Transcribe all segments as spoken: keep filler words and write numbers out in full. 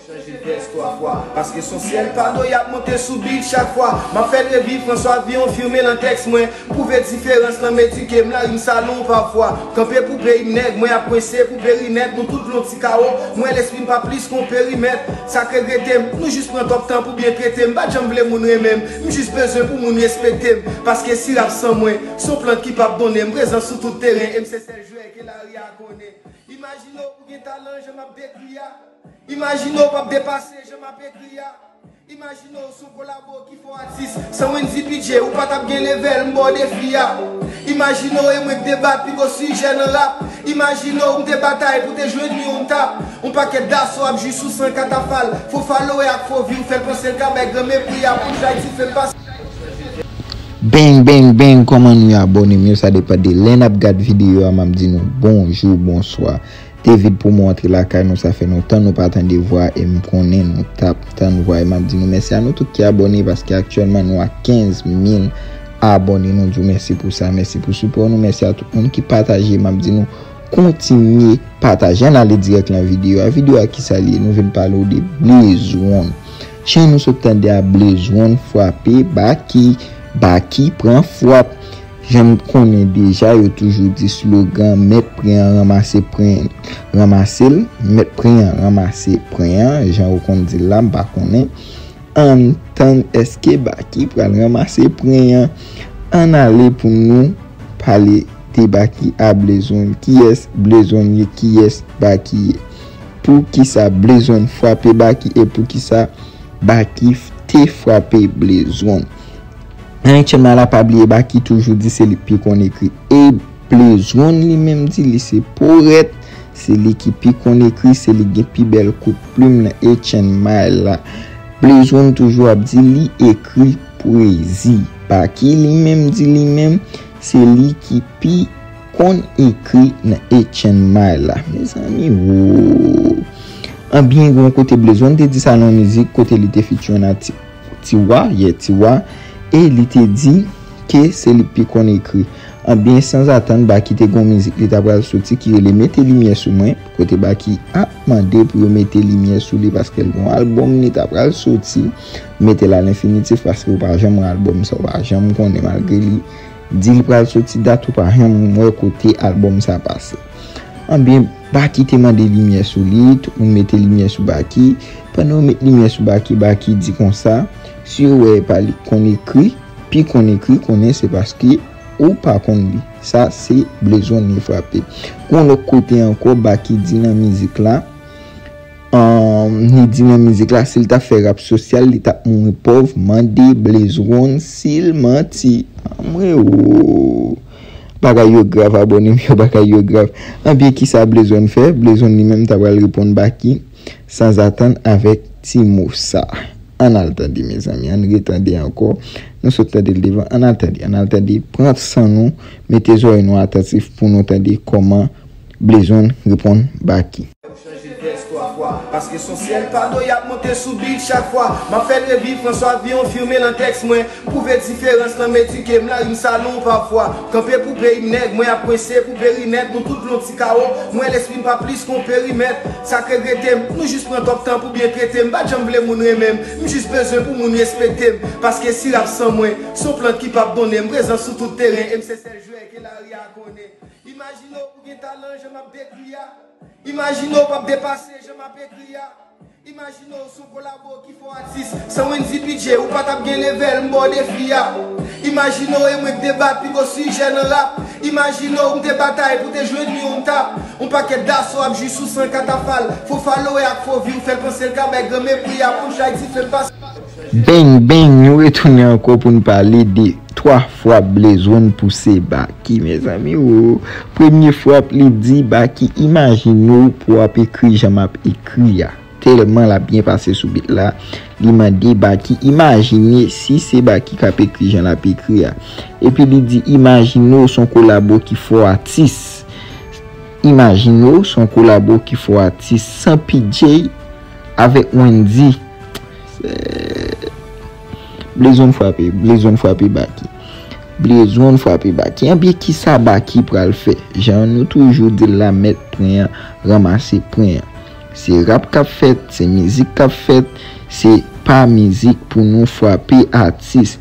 Chanje vès twa fwa, paske son syèl pado y ap monte sou bit chak fwa. M ap fè l reviv François Villon, fime nan tèks mwen. Pwouve diferans lan, m edike m, larim salon pafwa. Kanpe pou peyi m nèg, mwen ap kwense pou peri nèt. Nou tout lon ti kawo, mwen lespri m pa plis kon perimèt. Sa k regrete m, nou jis pran twòp tan pou byen trete m. M pa t janm vle moun renmen m, m jis bezwen pou moun respekte m. Paske si rap san mwen, s on plant ki p ap donnen m prezans sou tout teren. E m se sèl jwè ke lari a konnen. Imajine w pou gen talan jan m ap dekri a. Imajine w p ap depase jan m ap ekri a. Imajine w s on kolabo ki fè w atis. San Wendy P J, ou pa t ap gen level, m ba w defi a. Imajine w e mwen k debat pi gwo sijè nan rap. Imajine w m te batay pou te jwenn li on tap. On pakèt daso ap jwi sou san katafal. Fo followè ak fo view fè l panse l ka bay gran mepri a. Pou chay ti fè l pase. Bang, bang, bang, kòman nou ye abòne m yo? Sa depann de lè n ap gad videyo a, m ap di nou bonjou, bonswa. David Promo antre lakay nou, sa fè lontan nou pa tande vwa e m konnen nou t ap tann vwa e m ap di nou mèsi a nou tout ki abòne paske aktyèlman nou a kenz mil abòne, nou di w mèsi pou sa, mèsi pou sipò nou, mèsi a tout moun ki pataje, m ap di nou kontinye pataje. Ann ale dirèk lan videyo a. Videyo a kisa l ye? Nou vin pale w de Blaze One. Jan nou sot tande a, Blaze One frape Baky, Baky pran frap. Jan n konnen deja, yo toujou di slogan mèt pren an ranmase pren ranmase l, mèt pren an ranmase pren an, jan yo konn di l la, m pa konnen. Ann tann èske Baky pral ranmase pren an. Ann ale pou nou pale de Baky a Blaze One. Kiyès Blaze One ye? Kiyès Baky ye? Poukisa Blaze One frape Baky e poukisa Baky te frape Blaze One? Nan H N M A la, pa bliye Baky toujou di se li k pi konn ekri. E Blaze One li menm di li se powèt, se li ki pi konn ekri, se li k gen pi bèl kout plim nan H N M A la. Blaze One toujou ap di li ekri pwezi. Baky li menm di li menm se li ki pi konn ekri nan H N M A la. Mezanmi, woo. Anbyen, gen yon kote Blaze One te di sa nan yon mizik kote li te featuring a Ti Tiwa, yeah, Tiwa, e li te di ke se li k pi konn ekri. Anbyen, sanzatann, Baky te gen yon mizik li ta pral soti ki rele Mete Limyè Sou Mwen, kote Baky ap mande pou yo mete limyè sou li paske l gen yon albòm li ta pral soti, mete l a lenfinitif paske ou pa janm wè albòm sa, ou pa janm konnen malgre li di l pral soti dat, ou pa janm wè kote albòm sa pase. Anbyen, Baky te mande limyè sou li, tout moun mete limyè sou Baky. Pandan yo met limyè sou Baky, Baky di konsa, si yo wè e pa li k konn ekri, pi konn ekri, konnen se paske ou pa konn li. Sa se Blaze One li frape. Gon lòt kote ankò, Baky di nan mizik la, Ahn, li di nan mizik la, si l ta fè rap sosyal, li t ap mouri pòv, mande Blaze One si l manti. Anmwewoo. Bagay yo grav, abòne m yo, bagay yo grav. Anbyen, kisa Blaze One fè? Blaze One li menm ta pral reponn Baky sanzatann avèk ti mo sa. Ann al tande, mezanmi, ann retande ankò. Nou sot tande l devan, ann al tande, ann al tande. Pran san nou, mete zòrèy nou atantif pou nou tande kòman Blaze One reponn Baky. Chanje vès twa fwa, paske s on syèl pado y ap monte sou bit chak fwa. M ap fè l reviv François Villon, fime nan tèks mwen. Pwouve diferans lan, m edike m, larim salon pafwa. Kanpe pou peyi m nèg, mwen ap kwense pou peri nèt. Nou tout lon ti kawo, mwen lespri m pa plis kon perimèt. Sa k regrete m, nou jis pran twòp tan pou byen trete m. M pa t janm vle moun renmen m, m jis bezwen pou moun respekte m. Paske si rap san mwen, s on plant ki p ap donnen m prezans sou tout teren. E m se sèl jwè ke lari a konnen. Imajine w pou gen talan jan m ap dekri a. Imajine w p ap depase jan m ap ekri a. Imajine w s on kolabo ki fè w atis. San Wendy P J, ou pa t ap gen level, m ba w defi a. Imajine w e mwen k debat pi gwo sijè nan rap. Imajine w m te batay pou te jwenn li on tap. On pakèt daso ap jwi sou san katafal. Fo followè ak fo view fè l panse l ka bay gran mepri a. Pou chay ti fè l pase. Bang, bang, nou retounen ankò pou n pale de twa fwa Blaze One pouse Baky, mezanmi, o. Premye fwa, li di Baky, imajine w pou w ap ekri jan m ap ekri a. Tèlman l ap byen pase sou beat la, li mande Baky, imajine si se Baky k ap ekri jan l ap ekri a. Epi li di, imajine w s on kolabo ki fè w atis. Imajine w s on kolabo ki fè w atis san P J avèk Wendy. Blaze One frape, Blaze One frape Baky. Blaze One frape Baky. Anbyen, kisa Baky pral fè? Jan nou toujou di l la, mèt pran an, ranmase pran an. Se rap k ap fèt, se mizik k ap fèt, se pa mizik pou nou frape atis.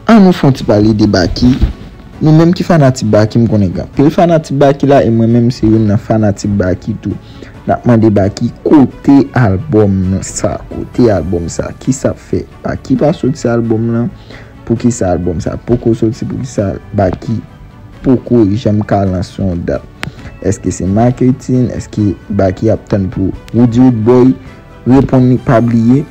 An nou fè yon ti pale de Baky. Nou menm ki fanatik Baky, m konnen gen anpil fanatik Baky la, e mwen menm se youn nan fanatik Baky tou. N ap mande Baky kote albòm sa, kote albòm sa, kisa k fè Baky pa soti albòm lan, poukisa albòm sa poko soti, poukisa Baky poko janm ka lanse yon dat. Èske se maketin? Èske Baky ap tann pou Roody Roodboy reponn li? Pa bliye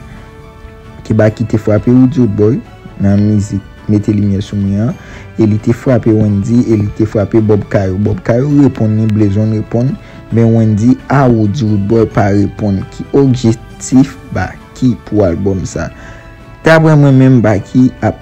ke Baky te frape Roody Roodboy nan mizik Mete Limyè Sou Mwen an, e li te frape Wendyy, e li te frape Bob Kayo. Bob Kayo reponn li, Blaze One reponn, men Wendyy a Roody Roodboy pa reponn. Ki objektif Baky pou albòm sa? Daprè mwen menm, Baky ap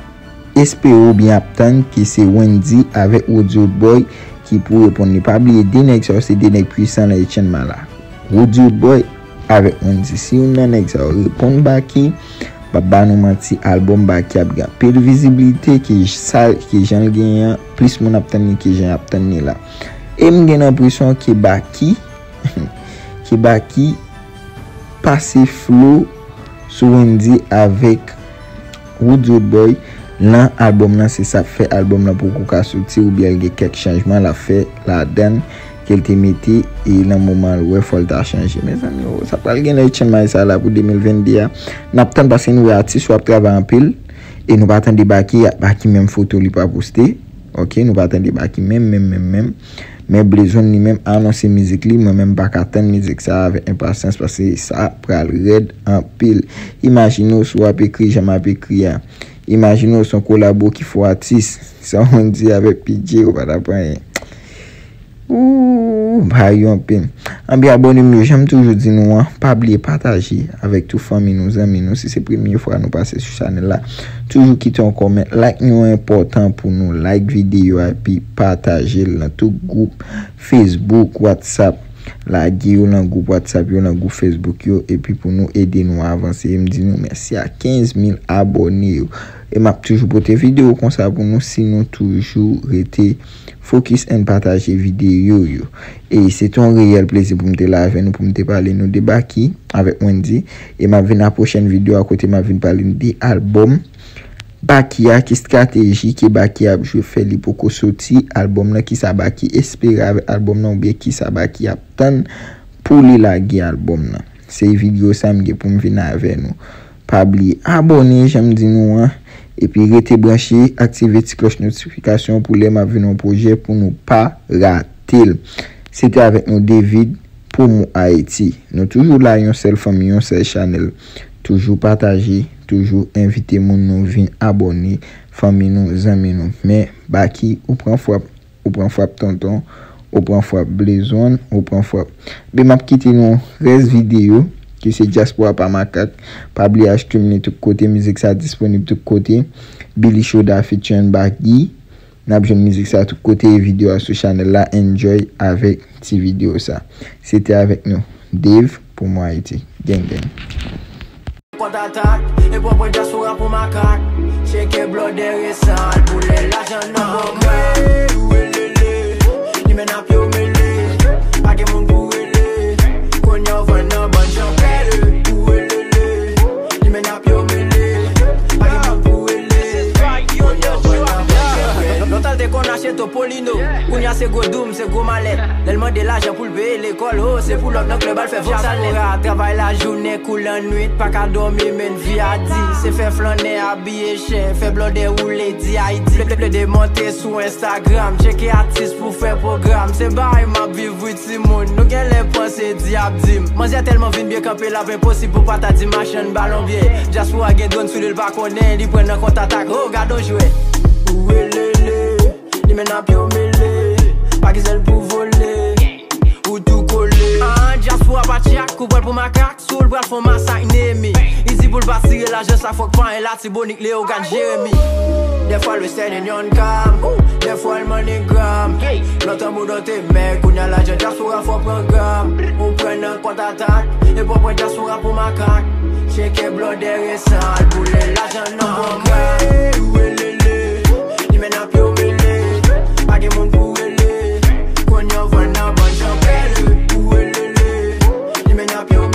espere oubyen ap tann ke se Wendyy avèk Roody Roodboy ki pou reponn li. Pa bliye, de nèg sa yo se de nèg pwisan nan Etienne Mala. Roody Roodboy avèk Wendyy. Si youn nan nèg sa yo reponn Baky, m p ap ba nou manti, albòm Baky ap gen anpil vizibilite ke sa, ke jan l genyen an, plis moun ap tann li ke jan y ap tann li la. E m gen enpresyon ke Baky, ke Baky pase flo sou Wendyy avèk Roody Roodboy nan albòm lan, se sa k fè albòm lan poko ka soti, oubyen l gen kèk chanjman l ap fè ladan l ke l te mete, e nan moman l wè fò l ta chanje. Mezanmi, o, sa pral gen nan Etienne Mala sa la pou de mil venn de a. N ap tann paske nou wè atis yo ap travay anpil, e nou pa tande Baky, Baky menm foto li pa poste. Ok, nou pa tande Baky menm, menm, menm, menm. Men Blaze One li menm anonse mizik li, mwen menm m pa ka tann mizik sa avèk enpasyans paske sa pral rèd anpil. Imajine w si w ap ekri jan m ap ekri a. Imajine w se yon kolabo ki fè w atis. Sa w di avèk P J, ou pa t ap anyen. Ooh, bay yo anpil. Anben abòne m yo, jan m toujou di nou an, pa bliye pataje avèk tout fanmi nou, zanmi nou. Si se premye fwa nou pase sou chanèl la, toujou kite yon kòmè. Like nou enpòtan pou nou. Like videyo a epi pataje l nan tout gwoup Facebook, WhatsApp. Lage yo nan gwoup WhatsApp yo, nan gwoup Facebook yo, epi pou nou ede nou avanse. E m di nou mèsi a kenz mil abòne yo. E m ap toujou pote videyo konsa pou nou si nou toujou rete focus and pataje videyo yo. E se te yon reyèl plezi pou m te la avè nou, pou m te pale nou de Baky avèk Wendyy. E m ap vin nan pwochèn videyo a kote m ap vin pale nou de albòm Baky a, ki estrateji ke Baky ap jwe fè li poko soti albòm nan, kisa Baky espere avèk albòm nan, oubyen kisa Baky ap tann pou li lage albòm nan. Se videyo sa m gen pou m vin avè nou. Pa bliye abòne, jan m di nou an, epi rete branche, aktive ti klòch notifikasyon pou lè m ap vin yon pwojè pou nou pa rate l. Se te avèk nou David pou Mou Ayiti. Nou toujou la, yon sèl fanmi, yon sèl chanèl. Toujou pataje, toujou envite moun nou vin abòne, fanmi nou, zanmi nou. Men, Baky, ou pran frap. Ou pran frap tonton, ou pran frap Blaze One, ou pran frap. Ben, m ap kite nou rès videyo, ki se Dyaspora Pa Makak. Pa bliye achte m li tout kote, mizik sa disponib tout kote. Billy Shoda featuring Baky. N ap jwenn mizik sa tout kote, e videyo a sou chanèl la. Enjoy avèk ti videyo sa. Se te avèk nou, Dave, pou Mou Ayiti. Gang, gang. Kont atak, e pran pwen dyaspora pou makak. Tcheke blòdè resan, al pou lè lajan nan bòkak. Ouwelele, li men ap yo mele. Pa gen moun pou rele. Kounye a w vann nan bann jan pèle. Ouwelele, li men ap yo mele. Pa gen moun pou rele. Kounye a w vann nan bann jan pèle. Lontan l te konn achte Topolino. Kounye a se gwo doum, se gwo malèt. Lè l mande lajan pou l peye lekòl, oh, se pou lòt nan klèb al fè vòksal. Dyaspora travay lajounen, kou lannwit, pa ka dòmi, men vi a di. Se fè flannè abiye chè, fè blòdè woule, di Ayiti. Plede monte sou Instagram, tcheke atis pou fè pwogram. Se bagay m ap viv, wi, timoun. Nou genlè panse dyab di m. Manzè tèlman vin byen kanpe l ap enposib pou pa ta di machann balon byen. Dyaspora gen dwòn sou li, l pa konnen, li pran nan kont atak. Oh, gadon jwèt. Ouwelele. Li men ap yo mele, pa gen sèl pou vole, ou tou kole. Ah, dyaspora pa tchak, ou pral pou makak, si w pral fè yon masak, Nehemi. Li di pou l pa tire lajan sa, fòk pa en Latibonik, Leyogàn, Jeremi. Dèfwa l Western Union cam, dèfwa l MoneyGram. Lontan boudon te mèg, kounye a lajan dyaspora fò pran gram. Ou pran nan kont atak, e pran pwen dyaspora pou makak. Tcheke blòdè resan, al pou lè lajan nan bòkak. Ouwelele. Li men ap yo mele, pa gen moun pou rele. Kounye a w vann nan bann jan pèle. Ouwelele, li men ap yo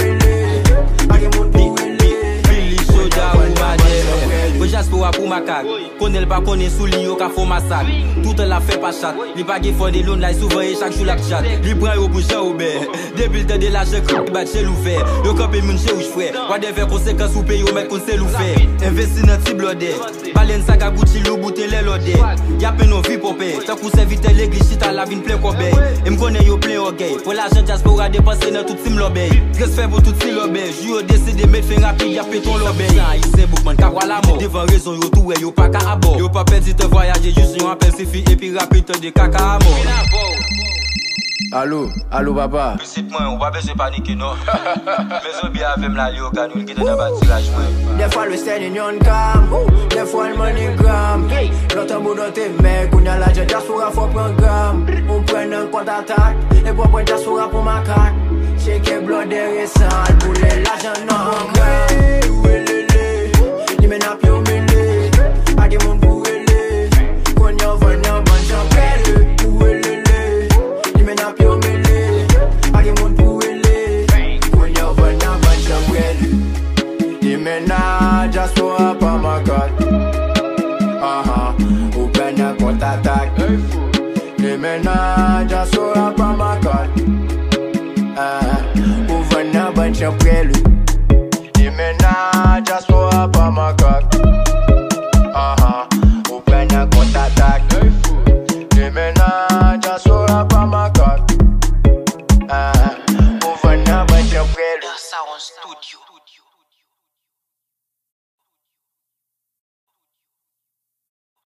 Sou li yo ka fè w masak. Toutan l ap fè pa chat. Li pa gen fò de loun lay, souvan e chak jou l ap chat. Li pran yo pou Jan Wobè. Depi l tande lajan kri, li bat je l ouvè. Yo kanpe moun je wouj frè. Wadèvè konsekans ou peye, ou mèt konn sèl ou fè. Envesti nan ti blòdè. Balèn saga Gucci, Louboutin lè lòdè. Y ap mennen w vi pòpè. Tankou sèvitè legliz chita la vin plen kòbèy. E m konnen yo plen ògèy. Pran lajan dyaspora depanse nan tout tim lòbèy. Transfè pou tout ti lòbèy. Jou yo deside met fen rapid, y ap pete w lòbèy. Sa ayisyen boukman ka pran lamò. Devan rezon yo tou wè yo pa ka abò. Yo pa pèdi tan vwayaje, jis yon apèl sifi epi rapid tande kaka a mò. Alo, alo papa. Pitit mwen, ou pa bezwen panike non. Men zonbi avè m la, Leyogàn, wi, l gentan nan patiraj mwen. Dèfwa l Western Union cam, dèfwa l MoneyGram. Lontan boudon te mèg, kounye a lajan dyaspora fò pran gram. Ou pran nan kont atak, e pran pran dyaspora pou makak. Tcheke blòdè resan, al boule lajan nan angra. Ouwelele, li men ap yo mele. Pa gen moun pou rele. Kounye a w vann nan bann chanpèl. Ouwelele, li men ap yo mele. Pa gen moun pou rele. Kounye a w vann nan bann chanpèl. Li men nan dyaspora pa makak. Aha, ou pran nan kont atak. Li men nan dyaspora pa makak. Ah, ou vann nan bann chanpèl. Li men nan dyaspora pa makak. Aha, ou pran nan kont atak. Li men nan dyaspora pa makak. Ah, ou vann nan bann chanpèl. Sound Studio.